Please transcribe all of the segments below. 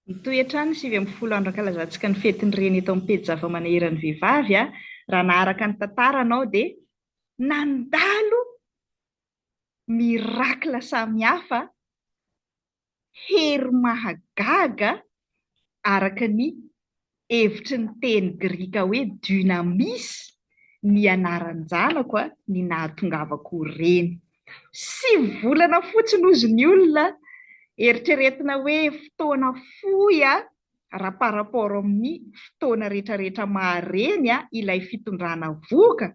Mitohy hatrany ny 19 andro ankalazantsika ny fetin'ny reny eto amin'ny pejy zava-manahiran'ny vehivavy. Raha naharaka ny tantara anao dia nandalo miracle samihafa, hery mahagaga araka ny hevitry ny teny grika hoe dunamis ny anaran-janako ny nahatongavako ho reny. 9 volana fotsiny hozy ny olona, eritreretina hoe fotoana fohy raha par rapport amin'ny fotoana rehetrarehetra maha reny ilay fitondrana vohoka,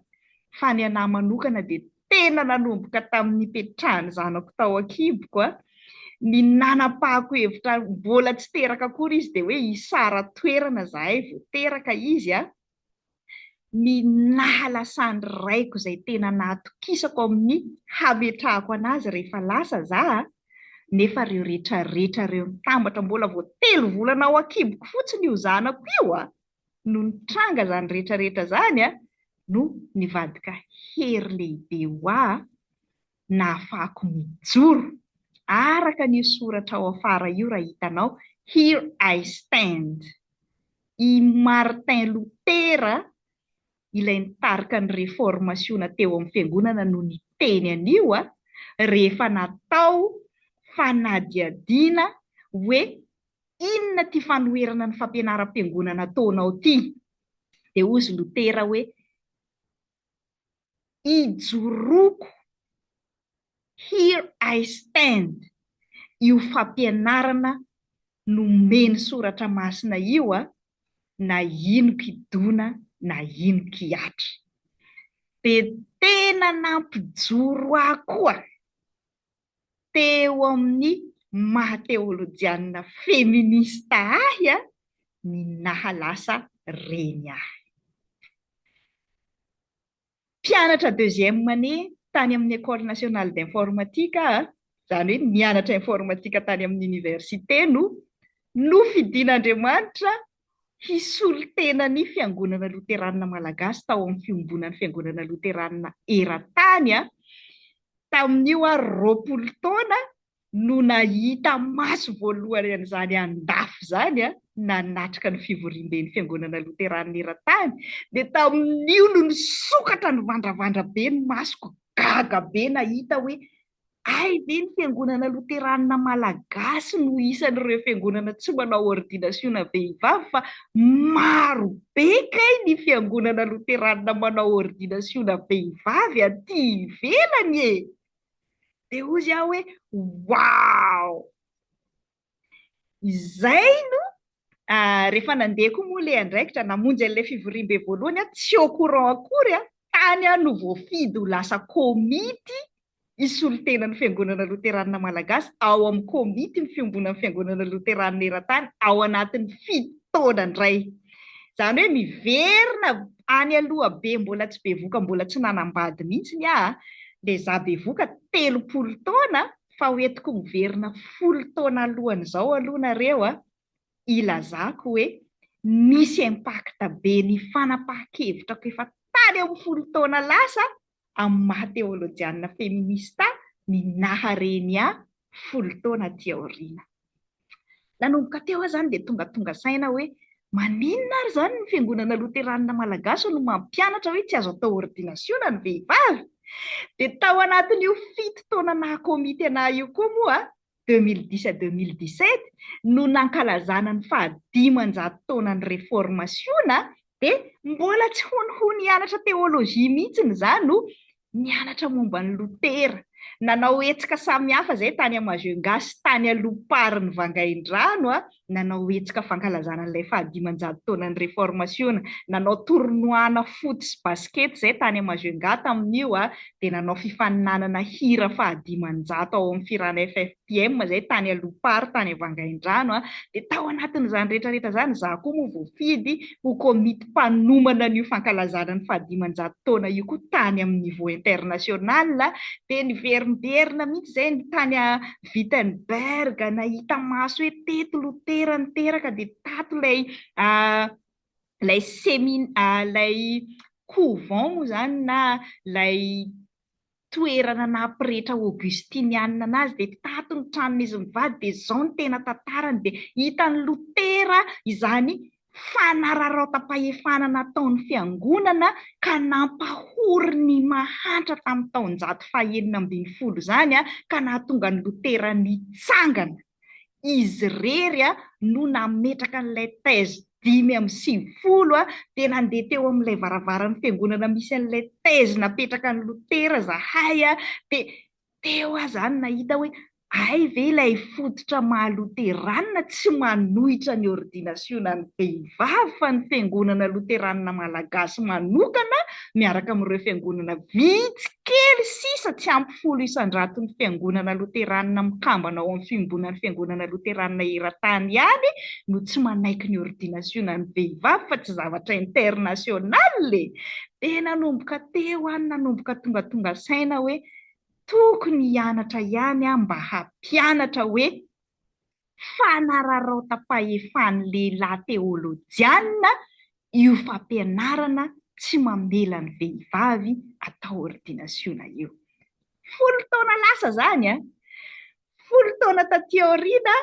fa ny anah manokana dia tena nanomboka tamin'ny nipetrahan'ny zanako tao an-kiboko ny nanapahako hevitra mbola tsy teraka akory izy dia hoe hisara-toerana izahay vao teraka izy ny nahalasan'ny raiko izay tena nahatokisako amin'ny hametrahako an'azy rehefa lasa za nefa ireo retraretra ireo nitambatra mbola vao 3 volana ao an-kiboko fotsiny io zanako io no nitranga izany retraretra izany no nivadika hery lehibe ho ahy nahafahako mijoro araka an'io soratra ao afara io raha hitanao Here I stand. I Martin Lotera, ilay nitarika ny Reformasiona teo amin'ny Fiangonana no niteny an'io rehefa natao fanadihadiana hoe inona ity fanoherana ny fampianaram-piangonana ataonao ity. Dia hozy Lotera hoe ijoroako, here I stand, io fampianarana nomen'ny Soratra Masina io na ino kidona na ino kihatra. Dia tena nampijoro ahy koa teo amin'ny maha teolojianina feminista ahy ny naha lasa reny ahy. Mpianatra deuxième année tany amin'ny École Nationale d'Informatique aho, izany hoe nianatra informatique tany amin'ny université no nofidin'Andriamanitra hisolo tena ny Fiangonana Loteranina Malagasy tao amin'ny Fiombonan'ny Fiangonana Loteranina Eran-tany. Tamin'io aho 20 taona no nahita maso voalohany an'izany andafy izany, nanatrika ny fivoriamben'ny Fiangonana Loteranina Eran-tany, dia tamin'io no nisokatra nivandravandra be ny masoko, gaga be nahita hoe hay ve ny Fiangonana Loteranina Malagasy no isan'ireo fiangonana tsy manao ordinasiona vehivavy fa maro be kay ny Fiangonana Loteranina manao ordinasiona vehivavy aty ivelany e! Dia hozy aho hoe wow! Izay no rehefa nandeha koa moa ilay andraikitra, namonjy an'ilay fivoriambe voalohany aho, tsy au courant akory aho, tany aho no voafidy ho lasa komity hisolo tena ny Fiangonana Loteranina Malagasy ao amin'ny komity ny Fiombonan'ny Fiangonana Loteranina Eran-tany ao anatin'ny 7 taona indray. Izany hoe miverina any aloha be mbola tsy bevoka mbola tsy nanambady mihitsy aho dia za bevoka 30 taona fa ho entiko miverina 10 taona alohan'izao aloha nareo a, ilazako hoe nisy impact be ny fanapahan-kevitrako efa tany amin'ny 10 taona lasa amin'ny maha teolojianina feminista ny naha reny ahy 10 taona aty aoriana. Nanomboka teo aho izany dia tongatonga saina hoe maninona ary izany ny fiangonana loteranina malagasy no mampianatra hoe tsy azo atao ordinasiona ny vehivavy? Dia tao anatin'io 7 taona naha komity anah io koa moa, 2010 à 2017, no nankalazana ny faha 500 taonan'ny reformasiona dia mbola tsy honohono hianatra teolojia mihitsy izaho no nianatra momba an'i Lotera. Nanao hetsika samihafa izay tany Majunga sy tany Aloparin'i Vangaindrano, nanao hetsika fankalazana an'ilay faha 500 taonan'ny reformasiona, nanao tournoi-na foot sy basket izay tany Majunga tamin'io, dia nanao fifaninanana hira faha 500 ao amin'ny Firana FFPM izay tany Alopary tany Vangaindrano, dia tao anatin'izany rehetra rehetra izany izaho koa moa voafidy ho komity mpanomana an'io fankalazana ny faha 500 taona io koa tany amin'ny niveau international, dia niverimberina mihitsy izay ny tany Wittenberg, nahita maso hoe teto Lotera niteraka dia tato ilay ilay semi ilay couvent moa izany na ilay. toerana naha pretra aogustinianina anazy, dia tato ny tranon'izy mivady, dia izao ny tena tantarany, dia hitan'i Lotera izany fanararaotam-pahefana nataon'ny fiangonana ka nampahory ny mahantra tamin'ny taonjato faha-16 izany ka nahatonga an'i Lotera nitsangana. Izy irery no nametraka an'ilay thèse 95, dia nandeha teo amin'ilay varavaran'ny fiangonana misy an'ilay thèse napetraka an'i Lotera izahay, dia teo aho izany nahita hoe hay ve ilay fototra maha loteranina tsy manohitra ny ordinasionan'ny vehivavy fa ny fiangonana loteranina malagasy manokana miaraka amin'ireo fiangonana vitsy kely sisa tsy ampy 10 isan-jaton'ny fiangonana loteranina mikambana ao amin'ny fiombonan'ny fiangonana loteranina eran-tany ihany no tsy manaiky ny ordinasionan'ny vehivavy fa tsy zavatra international e! Dia nanomboka teo aho no nanomboka tongatonga saina hoe tokony hianatra ihany aho mba hampianatra hoe fanararaotam-pahefan'ny lehilahy teolojiana io fampianarana tsy mamela ny vehivavy atao ordinasiona io. 10 taona lasa izany an! 10 taona taty aoriana,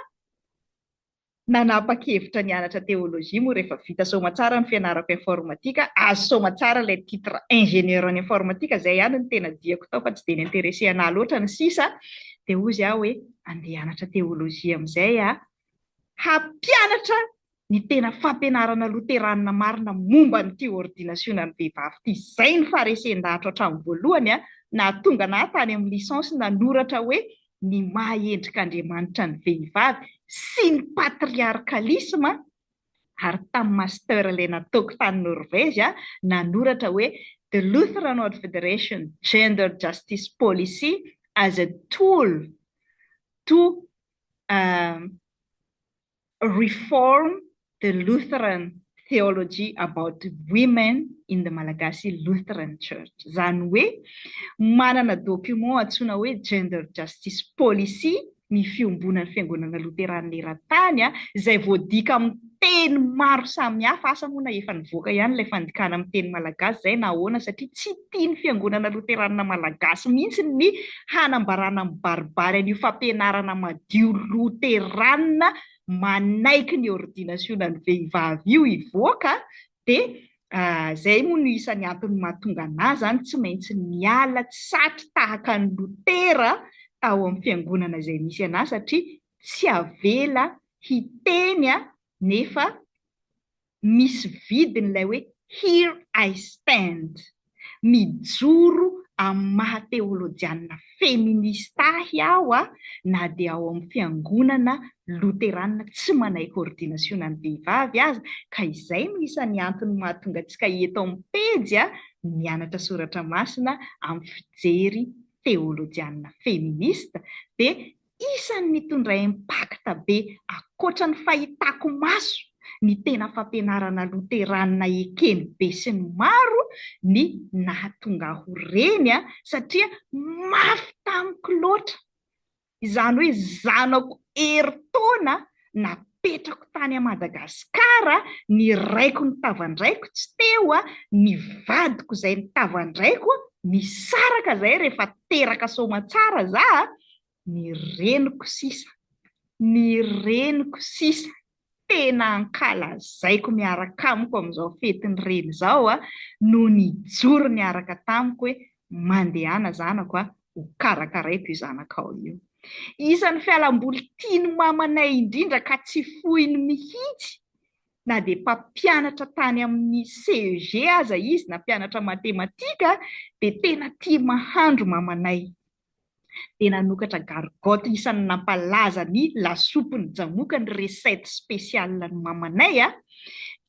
nanapa-kevitra nianatra teolojia moa rehefa vita soamatsara ny fianarako informatika, azo soamatsara ilay titre ingénieur en informatique, izay ihany no tena diako tao fa tsy dia ni-intéresser an'ahy loatra ny sisa, dia hozy aho hoe andeha hianatra teolojia amin'izay aho, hampianatra ny tena fampianarana loteranina marina momba an'ity ordinasionan'ny vehivavy ity. Izay no faharesen-dahatro hatramin'ny voalohany nahatonga an'ahy tany amin'ny licence nanoratra hoe ny maha endrik'Andriamanitra ny vehivavy sy ny patriarkalisma, ary tamin'ny master ilay nataoko tany Norvège aho nanoratra hoe The Lutheran World Federation Gender Justice Policy as a tool to Reform the Lutheran Theology about Women in the Malagasy Lutheran Church. Izany hoe manana document antsoina hoe Gender Justice Policy ny Fiombonan'ny Fiangonana Loteranina Eran-tany, izay voadika amin'ny teny maro samihafa, asa moa na efa nivoaka ihany ilay fandikana amin'ny teny malagasy izay na ahoana, satria tsy tian'ny Fiangonana Loteranina Malagasy mihitsy ny hanambarana mibaribary an'io fampianarana madio loteranina manaiky ny ordinasionan'ny vehivavy io hivoaka, dia izay moa no isan'ny antony mahatonga anà izany tsy maintsy niala tsy satry tahaka an'i Lotera tao amin'ny fiangonana izay nisy anà satria tsy avela hiteny nefa misy vidiny ilay hoe here I stand, mijoro amin'ny maha teolojianina feminista ahy aho na dia ao amin'ny fiangonana loteranina tsy manaiky ordinasionan'ny vehivavy aza, ka izay no isan'ny antony mahatonga antsika eto amin'ny pejy mianatra soratra masina amin'ny fijery teolojianina feminista dia Isan'ny nitondra impact be ankoatra ny fahitako maso ny tena fampianarana loteranina eken'ny be sy ny maro ny nahatonga ahy ho reny satria mafy tamiko loatra izany hoe zanako herintaona napetrako tany Madagasikara, ny raiko nitavan-draiko tsy teo, ny vadiko izay nitavan-draiko nisaraka izay rehefa teraka soamatsara za, ny reniko sisa, ny reniko sisa tena ankalazaiko miaraka amiko amin'izao fetin'ny reny izao no nijoro niaraka tamiko hoe mandehana zanako a, ho karakaraiko io zanakao io. Isan'ny fialamboly tian'i mamanay indrindra ka tsy foiny mihitsy na dia mpampianatra tany amin'ny CEG aza izy, nampianatra matematika, dia tena tia mahandro mamanay. Dia nanokatra gargotte isan'ny nampalaza ny lasopin'i Jamoka ny recette spéciale ny mamanay a!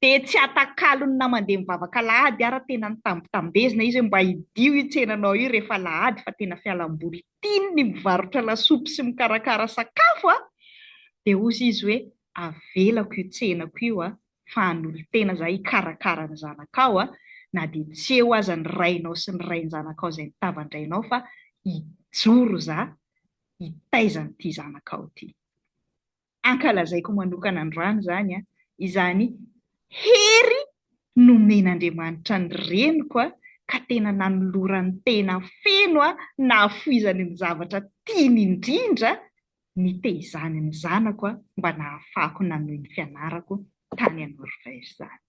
Dia tsy atakalony na mandeha mivavaka alahady ara tena nitambitambezina izy hoe mba hidio io tsenanao io rehefa alahady fa tena fialamboly tiany ny mivarotra lasopy sy mikarakara sakafo a! Dia hozy izy hoe avelako io tsenako io a! fa hanolo-tena za hikarakara ny zanakao a! na dia tsy eo aza ny rainao sy ny rain-janakao izay nitavan-drainao fa hijoro za hitaiza an'ity zanakao ity. Ankalazaiko manokana androany izany a, izany hery nomen'Andriamanitra ny reniko a, Ka tena nanolorany tena feno nahafoizany ny zavatra tiany indrindra niteizany ny zanako mba nahafahako nanohy ny fianarako tany à Norvège izany.